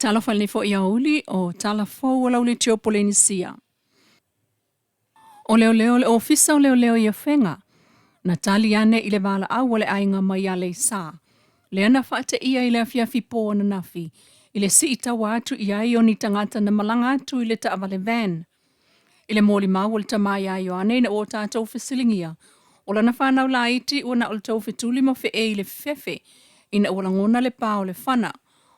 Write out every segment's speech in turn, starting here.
Talofa i lenei foi aoauli o Tala Fou o lau Leitio Polenisia. O leoleo le Ofisa o Leoleo i Afega, na tali ane i le valaau a le aiga mai Aleisa, lea na faateia i le afiafi po ananafi i le siitaua atu i ai o ni tagata na malaga atu i le taavale van. I le molimau a le tama ia Ioane ina ua tatou fesiligia, o lana fanau laiti ua na o le taufetuli ma feei i le fefefe ina ua lagona le pa o le fana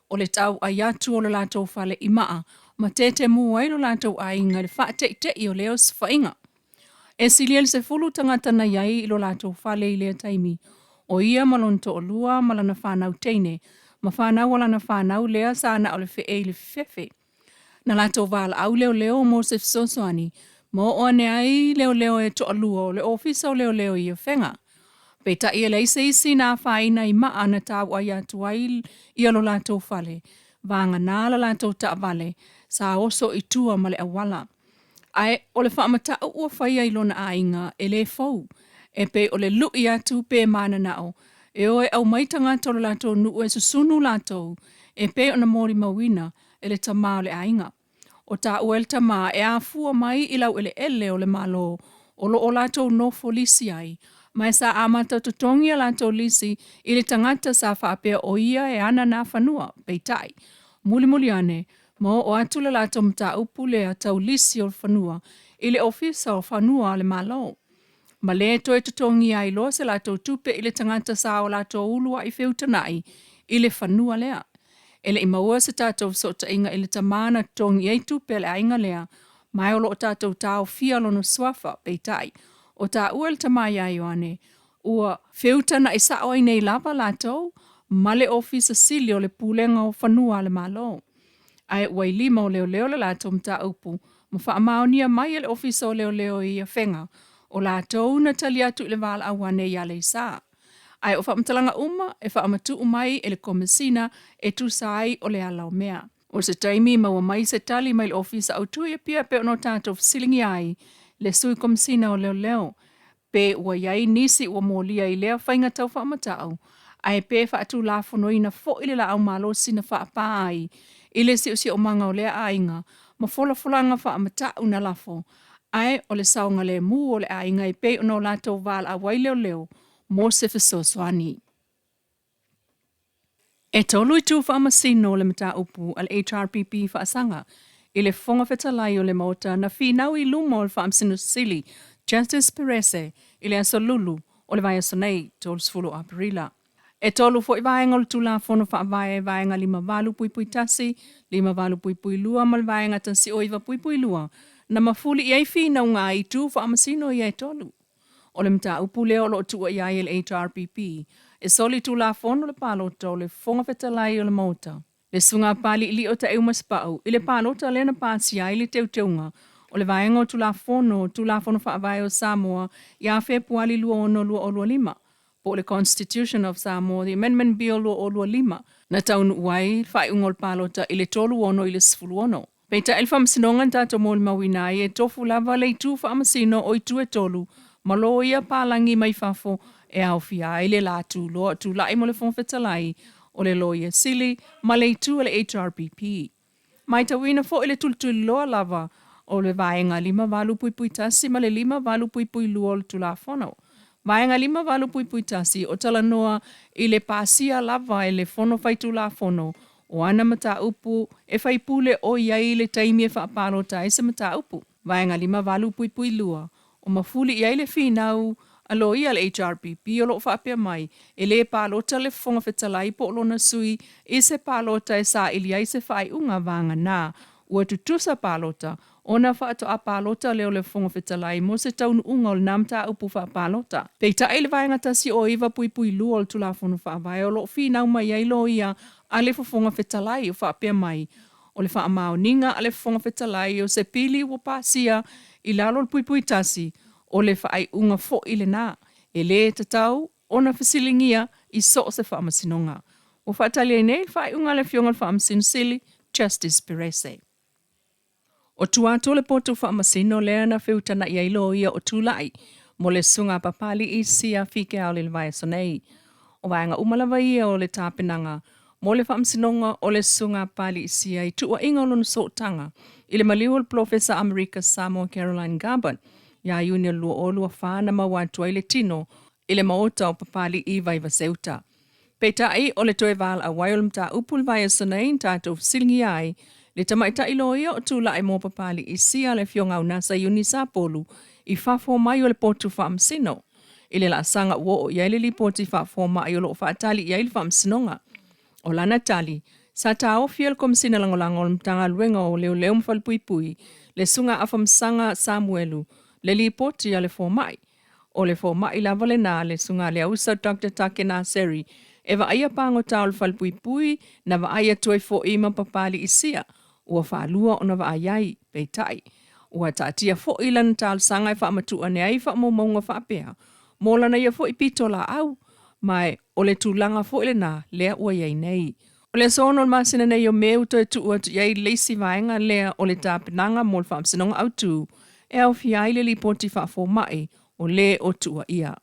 o le tauai atu o le latou fale i maa ma tetemu ai lo latou aiga i le faateitei o lea osofaiga. E silia i le 10 tagata na i ai i lo latou fale i lea taimi, o ia ma lona toalua ma lana fanau teine, ma fanau a lana fanau lea sa na o le feei i le fefefe. Na latou valaau leoleo mo se fesoasoani ma oo ane ai leoleo e toalua o le Ofisa o Leoleo i Afega. Peitai e leai se isi na afaina i maa na tauai atu ai ia lo latou fale, vagana la latou taavale sa oso i tua ma le auala. Ae o le faamatau ua faia i lona aiga e le fou, e pei o le lui atu pe mananao e o e aumai tagata o le latou nuu e susunu latou e pei ona molimauina e le tama o le aiga. O taua e le tama e afua mai i laueleele o le Malo o lo o latou nofo lisi ai, ma e sa amata totogi a latou lisi i le tagata sa faapea o ia e ana nā fanua. Peitai, mulimuli ane, ma oo atu le latou mataupu lea tau lisi o le fanua i le Ofisa o Fanua a le Malo. Ma le toe totogia ai loa se latou tupe i le tagata sa o latou uluai feutana'i i le fanua lea. E le i maua se tatou fesootaiga i le tama na totogi i ai tupe a le aiga lea, ma e o lo o tatou taofia lona suafa. Peitai, o taua e le tama ia Ioane, ua feutana'i sa'o ai nei lava latou ma le Ofisa Sili o le Pulega o Fanua a le Malo. Ae ua i lima o leoleo le latou mataupu ma faamaonia mai e le Ofisa o Leoleo i Afega, o latou na tali atu i le valaau ane i Aleisa. Ae o faamatalaga uma e faamatuu mai e le Komesina e tusa ai o le ala o mea. O se taimi maua mai se tali mai le Ofisa Autu i Apia e pei ona tatou fesiligia ai le Sui Komesina o Leoleo pe ua i ai nisi ua molia i lea faiga tau faamatau ae pe faatulafonoina foi le laau malosi na faapā ai i le siosiomaga o lea aiga ma folafolaga faamatau na lafo ae o le saogalemu o le aiga e pei ona o latou valaau ai leoleo mo se fesoasoani. E tolu itu faamasino o le mataupu a le HRPP faasaga i le Fofoga Fetalai o le Maota na finau i luma o le Faamasino Sili Justice Perese i le aso Lulu o le vaiaso nei, 30 o Aperila. E tolu foi vaega o le Tulafono Faavae, Vaega 58.1, 58.2 ma le Vaega 109.2, na mafuli i ai finauga a itu faamasino ia e tolu. O le mataupu lea o lo o tuuaia ai e le HRPP e solitulafono le palota o le Fofoga Fetalai o le Maota, le Susuga Papaliilio Taeu Masepau, i le palota lea na pasia ai le teuteuga o le vaega o Tulafono Tulafono Faavae o Samoa ia Fepuali 2025, po o le Constitution of Samoa, The Amendment Bill 2025, na taunuu ai le faaiuga o le palota i le 36 i le 16. Peitai le Faamasinoga na tatou molimauina ai e tofu lava le itu faamasino o itu e tolu ma loia palagi mai fafo e aofia ai le la tuloa o tulai mo le Fofoga Fetalai, o le Loia Sili ma le itu a le HRPP. Matauina foi le tulituliloa lava o le Vaega 58.1 ma le 58.2 o le Tulafono. Vaega 58.1 o talanoa i le pasia lava e le Fono Faitulafono o ana mataupu e faipule o i ai i le taimi e faapalota ai se mataupu. Vaega 58.2 o mafuli i ai le finau a loia a le HRPP o lo o faapea mai, e le palota le Fofoga Fetalai po o lona sui i se palota e saili ai se faaiuga vagana ua tutusa palota ona faatoa palota lea o le Fofoga Fetalai mo se taunuuga o lena mataupu faapalota. Peitai i le Vaega 109.2 o le Tulafono Faavae o lo o finau mai ai loia a le Fofoga Fetalai o faapea mai, o le faamaoniga a le Fofoga Fetalai o se pili ua pasia i lalo o le puipui tasi, o le faaiuga foi lena, e le tatau ona fesiligia i so o se faamasinoga. Ua faatali ai nei le faaiuga a le Afioga i le Faamasino Sili, Justice Perese. O tua atu o le potu faamasino lea na feutana'i ai loia o Tulai mo le Susuga a Papali'i Sia Fikeaole i le vaiaso nei. O vaega uma lava ia o le tapenaga mo le faamasinoga o le Susuga a Papalii Sia i tuuaiga o lona sootaga i le maliu o le Polofesa Amerika Samoa Caroline Garbutt ia Iuni o le 2024 na maua atu ai le tino i le maota o Papalii i Vaivase-uta. Peitai, o le toe valaau ai o le mataupu i le vaiaso nei na tatou fesiligia ai le tamaitai loia o tulai mo Papalii Sia le Afioga Unasa Iuni Sapolu i fafo mai o le potu faamasino i le laasaga ua oo i ai le lipoti faafomai o lo o faatali i ai le faamasinoga. O lana tali, sa taofi e le Komesina Lagolago o le Matagaluega o Leoleo ma Falepuipui le Susuga Afamasaga Samuelu le lipoti a le fomai. O le fomai lava lena, le Susuga a Leausa Doctor Take Naseri, e vaaia pagota o le falepuipui na vaai atu ai foi ma Papalii Sia ua faalua ona vaai ai. Peitai, ua taatia foi lana talosaga e faamatuu ane ai faamaumauga faapea mo lana ia foi pitolaau, ma o le tulaga foi lena lea ua i ai nei. O le aso 6 o le masina nei o Me ua toe tuu atu i ai le isi vaega lea o le tapenaga mo le Faamasinoga Autu e aofia ai le lipoti faafomai o le o tuuaia.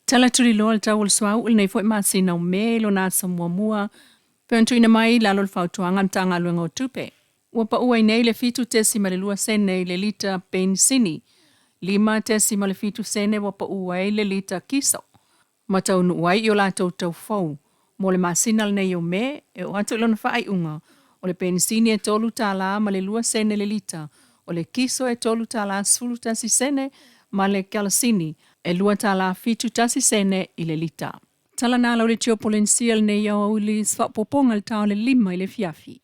Tala tuliloa le tau o le suauu i lenei foi masina o Me i lona aso muamua pei ona tuuina mai i lalo o le fautuaga a le Matagaluega o Tupe. Ua pau ai nei le 7.2 sene i le lita penisini, 5.7 sene ua pau ai le lita kiso, ma taunuu ai i o latou tau fou mo le masina lenei o Me, e oo atu i lona faaiuga, o le penisini e $3 ma le 2 sene le lita, o le kiso e $3 11 sene ma le kalasini e $2 71 sene i le lita. Tala na lau le Tio Polenisia lenei aoauli i se faaopoopoga i le tao o le 5 i le afiafi.